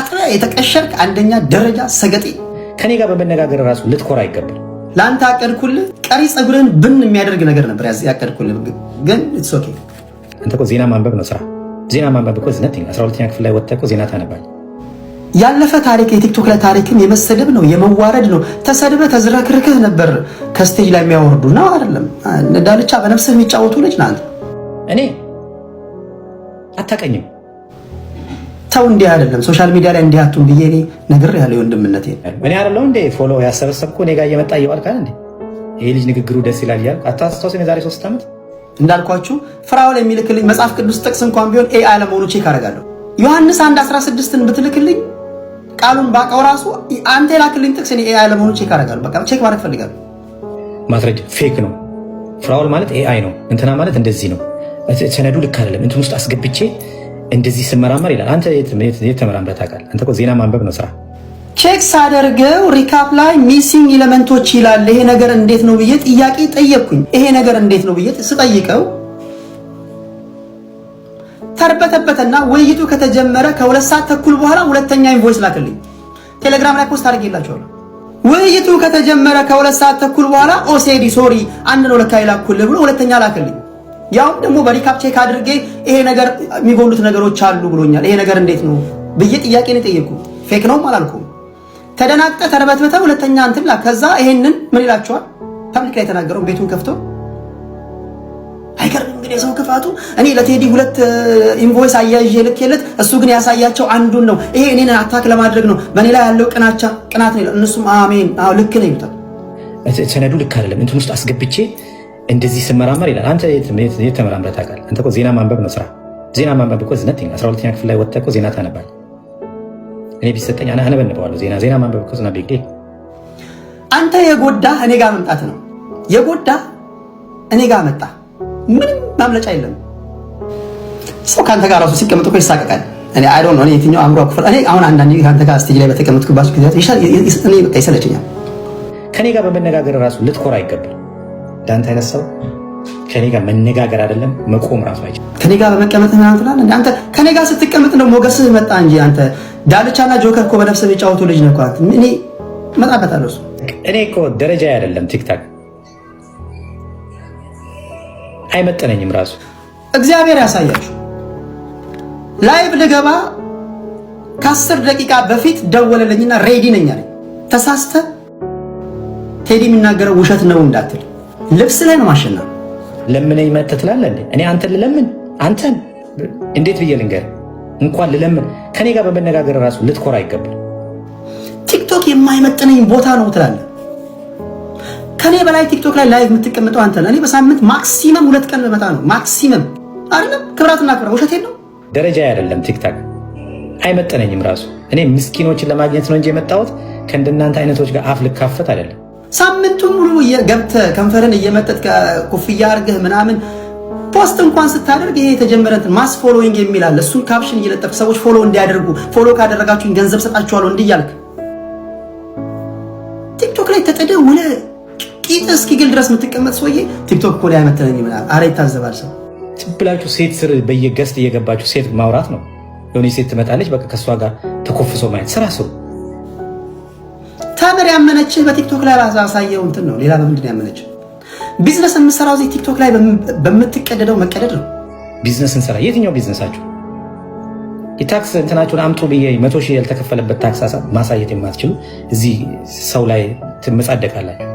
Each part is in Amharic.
ታጥበህ የተቀሸርክ አንደኛ ደረጃ ሰገጤ። ከኔ ጋር በመነጋገር ራሱ ልትኮራ አይገባም። ለአንተ አቀድኩልህ ቀሪ ፀጉርህን ብን የሚያደርግ ነገር ነበር ያቀድኩልህ፣ ግን it's okay። አንተ እኮ ዜና ማንበብ ነው ስራ። ዜና ማንበብ እኮ nothing። 12ኛ ክፍል ላይ ወጥተህ እኮ ዜና ታነባለህ። ያለፈ ታሪክ የቲክቶክ ላይ ታሪክም የመሰደብ ነው የመዋረድ ነው። ተሰድበህ ተዝረክርከህ ነበር ከ stage ላይ የሚያወርዱ ነው አይደለም። ዳልቻ በነፍስህ የሚጫወቱ ልጅ ናት። እኔ አታቀኝም። ተው እንዲህ አይደለም። Social media ላይ እንዲህ አትሁን ብዬ እኔ ነግሬሃለሁ። ወንድምነቴ እኔ አይደለሁ እንዴ follow ያሰበሰብኩ እኔ ጋር እየመጣ እየዋልክ አይደል እንዴ? ይሄ ልጅ ንግግሩ ደስ ይላል እያልኩ አታስታውስም? የዛሬ 3 ዓመት እንዳልኳችሁ ፍራኦል የሚልክልኝ መጽሐፍ ቅዱስ ጥቅስ እንኳን ቢሆን AI ለመሆኑ check አደርጋለሁ። ዮሐንስ 1:16ን ብትልክልኝ ቃሉን ባውቀው ራሱ አንተ የላክልኝ ጥቅስ እኔ AI ለመሆኑ check አደርጋለሁ። በቃ check ማድረግ ፈልጋለሁ። ማስረጃ fake ነው። ፍራኦል ማለት AI ነው። እንትና ማለት እንደዚህ ነው። ሰነዱ ልክ አይደለም። እንትን ውስጥ አስገብቼ እንደዚህ ስመራመር ይላል። አንተ የት ተመራምረህ ታውቃለህ? አንተ እኮ ዜና ማንበብ ነው ስራ። Check ሳደርገው recap ላይ missing element ኦች ይላል። ይሄ ነገር እንዴት ነው ብዬ ጥያቄ ጠየቅኩኝ። ይሄ ነገር እንዴት ነው ብዬ ስጠይቀው ተርበተበተና ውይይቱ ከተጀመረ ከ2 ሰዓት ተኩል በኋላ ሁለተኛ invoice ላክልኝ። ቴሌግራም ላይ post አድርጌላቸዋለሁ። ውይይቱ ከተጀመረ ከ2 ሰዓት ተኩል በኋላ ኦሴዲ sorry አንድ ነው ለካ ይላኩልህ ብሎ ሁለተኛ ላክልኝ። ያውም ደግሞ በ recap check አድርጌ ይሄ ነገር የሚጎሉት ነገሮች አሉ ብሎኛል። ይሄ ነገር እንዴት ነው ብዬ ጥያቄ ነው የጠየቅኩ። Fake ነውም አላልኩም። ተደናግጠ ተርበትበተ ሁለተኛ እንትን ላ ከዛ ይሄንን ምን ይላቸዋል? Public ላይ የተናገረው ቤቱን ከፍቶ አይገርምም? እንግዲህ የሰው ክፋቱ። እኔ ለቴዲ ሁለት invoice አያይዤ ልኬለት እሱ ግን ያሳያቸው አንዱን ነው። ይሄ እኔን attack ለማድረግ ነው፣ በእኔ ላይ ያለው ቅናቻ ቅናት ነው። እነሱም አሜን አዎ ልክ ነው ይሉታል። ሰነዱ ልክ አይደለም። እንትን ውስጥ አስገብቼ እንደዚህ ስመራመር ይላል። አንተ የት ተመራምረህ ታውቃለህ? አንተ እኮ ዜና ማንበብ ነው ስራ። ዜና ማንበብ እኮ nothing። 12ኛ ክፍል ላይ ወጥተህ እኮ ዜና ታነባለህ። እኔ ቢሰጠኝ አነበንበዋለሁ። ዜና ማንበብ እኮ is big deal። አንተ የጎዳ እኔ ጋር መምጣት ነው የጎዳ እኔ ጋር መጣ። ምንም ማምለጫ የለም። ሰው ከአንተ ጋር ራሱ ሲቀመጥ እኮ ይሳቀቃል። እኔ I don't know እኔ የትኛው አእምሮ ክፍል እኔ አሁን አንዳንዴ ከአንተ ጋር stage ላይ በተቀመጥኩባቸው ጊዜያት እኔ በቃ ይሰለቸኛል። ከኔ ጋር በመነጋገር ራሱ ልትኮራ አይገባም። እንዳንተ አይነት ሰው ከኔ ጋር መነጋገር አይደለም መቆም ራሱ አይችልም። ከኔ ጋር በመቀመጥ ምናምን ትላለህ። አንተ ከኔ ጋር ስትቀመጥ ነው ሞገስህ መጣ እንጂ አንተ ዳልቻና ጆከር እኮ በነፍስህ የሚጫወቱ ልጅ ነው እኮ አንተ። እኔ እመጣበታለሁ እሱ። እኔ እኮ ደረጃ አይደለም ቲክታክ አይመጠነኝም ራሱ። እግዚአብሔር ያሳያችሁ። Live ልገባ ከ10 ደቂቃ በፊት ደወለልኝና ready ነኝ አለኝ። ተሳስተ ቴዲ የሚናገረው ውሸት ነው እንዳትል ልብስ ላይ ነው ማሸና። ለምነኝ መተህ ትላለህ እንዴ? እኔ አንተን ልለምን? አንተን እንዴት ብዬ ልንገር? እንኳን ልለምን ከኔ ጋር በመነጋገር ራሱ ልትኮራ አይገባም። ቲክቶክ የማይመጥነኝ ቦታ ነው ትላለህ። ከኔ በላይ ቲክቶክ ላይ live የምትቀመጠው አንተ ነህ። እኔ በሳምንት maximum 2 ቀን በመጣ ነው maximum አይደለም። ክብራትና ክብራ ውሸቴን ነው። ደረጃ አይደለም ቲክታክ አይመጥነኝም ራሱ። እኔ ምስኪኖችን ለማግኘት ነው እንጂ የመጣሁት ከእንደናንተ አይነቶች ጋር አፍ ልካፈት አይደለም። ሳምንቱን ሙሉ ገብተህ ከንፈርን እየመጠጥክ ኮፍያ አድርገህ ምናምን post እንኳን ስታደርግ ይሄ የተጀመረ እንትን mass following የሚል አለ። እሱን caption እየለጠፍክ ሰዎች follow እንዲያደርጉ follow ካደረጋችሁኝ ገንዘብ ሰጣችኋለሁ እንዲህ እያልክ ቲክቶክ ላይ ተጥደህ ውለህ ቂጥ እስኪግል ድረስ የምትቀመጥ ሰውዬ ቲክቶክ እኮ ላይ አይመጥነኝም ይላል። አረ ይታዘባል ሰው። ብላችሁ ሴት ስር በየ guest እየገባችሁ ሴት ማውራት ነው። የሆነ ሴት ትመጣለች፣ በቃ ከእሷ ጋር ተኮፍሶ ማየት ስራ ስሩ። ተምር ያመነችህ በቲክቶክ ላይ ባሳየው እንትን ነው። ሌላ በምንድን ነው ያመነችህ? ቢዝነስ የምሰራው እዚህ ቲክቶክ ላይ በምትቀደደው መቀደድ ነው። ቢዝነስ እንሰራ። የትኛው ቢዝነሳችሁ? የ tax እንትናችሁን አምጡ ብዬ 100,000 ያልተከፈለበት tax ማሳየት የማትችሉ እዚህ ሰው ላይ ትመጻደቃላችሁ።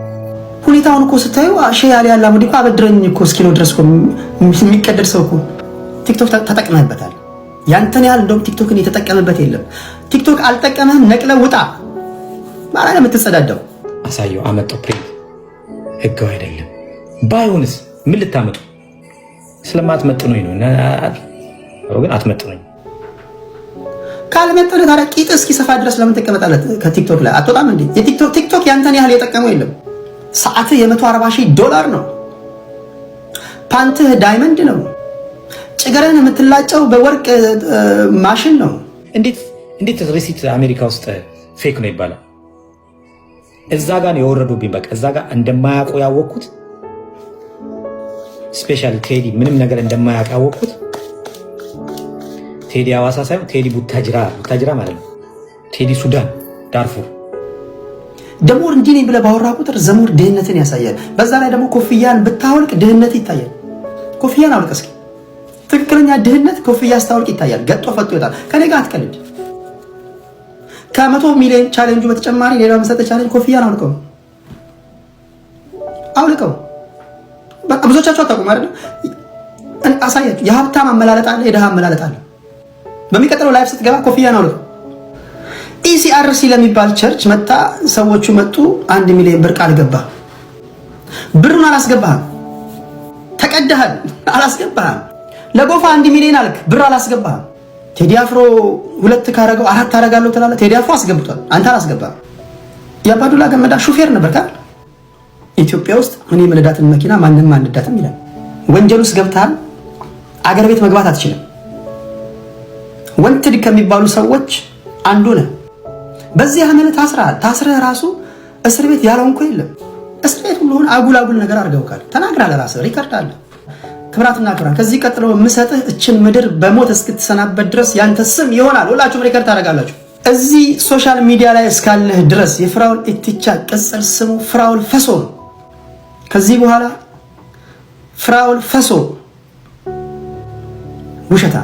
ሁኔታውን እኮ ስታዩ ሼህ አሊ አላሙዲ እኮ አበድረኝ እኮ እስኪለው ድረስ እኮ የሚቀደድ ሰው እኮ ቲክቶክ ተጠቅመህበታል። ያንተን ያህል እንደውም ቲክቶክን የተጠቀመበት የለም። ቲክቶክ አልጠቀመህም፣ ነቅለህ ውጣ ማለት ነው የምትጸዳደው። አሳየው፣ አመጣው print ህጋዊ አይደለም። ባይሆንስ ምን ልታመጡ? ስለማትመጥኑኝ ነው። ግን አትመጥኑኝ። ካልመጠነ ታዲያ ቂጥ እስኪሰፋ ድረስ ለምን ትቀመጣለህ? ከቲክቶክ ላይ አትወጣም እንዴ? የቲክቶክ ቲክቶክ ያንተን ያህል የጠቀመው የለም። ሰዓትህ የ140 ሺህ ዶላር ነው። ፓንትህ diamond ነው። ጭገረን የምትላጨው በወርቅ ማሽን ነው። እንዴት እንዴት receipt አሜሪካ ውስጥ fake ነው ይባላል? እዛ ጋር ነው የወረዱብኝ። በቃ እዛ ጋር እንደማያውቁ ያወቅኩት፣ specially ቴዲ ምንም ነገር እንደማያውቅ ያወቅኩት ቴዲ ሐዋሳ ሳይሆን ቴዲ ቡታጅራ ቡታጅራ ማለት ነው። ቴዲ ሱዳን ዳርፉር። The more እንዲህ ነኝ ብለህ ባወራ ቁጥር the more ድህነትን ያሳያል። በዛ ላይ ደግሞ ኮፍያን ብታወልቅ ድህነት ይታያል። ኮፍያን አውልቅ እስኪ። ትክክለኛ ድህነት ኮፍያ ስታወልቅ ይታያል። ገጦ ፈጦ ይወጣል። ከኔ ጋር አትቀልድ። ከ100 ሚሊዮን ቻሌንጁ በተጨማሪ ሌላ መሰጠ challenge ኮፍያን አውልቀው አውልቀው። ብዙዎቻችሁ አታውቁም አይደል? አሳያችሁ። የሀብታም አመላለጥ አለ፣ የድሃ አመላለጥ አለ። በሚቀጥለው live ስትገባ ኮፍያን አውልቀው። ECRC ለሚባል church መጣ። ሰዎቹ መጡ። 1 ሚሊዮን ብር ቃል ገባ። ብሩን አላስገባህም። ተቀዳሃል፣ አላስገባህም። ለጎፋ 1 ሚሊዮን አልክ፣ ብር አላስገባህም። ቴዲ አፍሮ ሁለት ካረገው አራት አረጋለሁ ትላለህ። ቴዲ አፍሮ አስገብቷል፣ አንተ አላስገባህም። የአባዱላ ገመዳ ሹፌር ነበር ካል ኢትዮጵያ ውስጥ እኔ የምነዳትን መኪና ማንም አንዳትም ይላል። ወንጀል ውስጥ ገብተሃል። አገር ቤት መግባት አትችልም። Wanted ከሚባሉ ሰዎች አንዱ ነህ። በዚህ አመት ታስረሃል። ታስረህ ራሱ እስር ቤት ያለው እንኮ የለም። እስር ቤት ሁሉ አጉል አጉል ነገር አድርገውካል። ተናግራለህ፣ ራስህ record አለ። ክብራትና ክብራን፣ ከዚህ ቀጥሎ የምሰጥህ እችን ምድር በሞት እስክትሰናበት ድረስ ያንተ ስም ይሆናል። ሁላችሁም record ታደርጋላችሁ። እዚህ social media ላይ እስካለህ ድረስ የፍራውል ኢቲቻ ቅጽል ስሙ ፍራውል ፈሶ ነው። ከዚህ በኋላ ፍራውል ፈሶ ውሸታ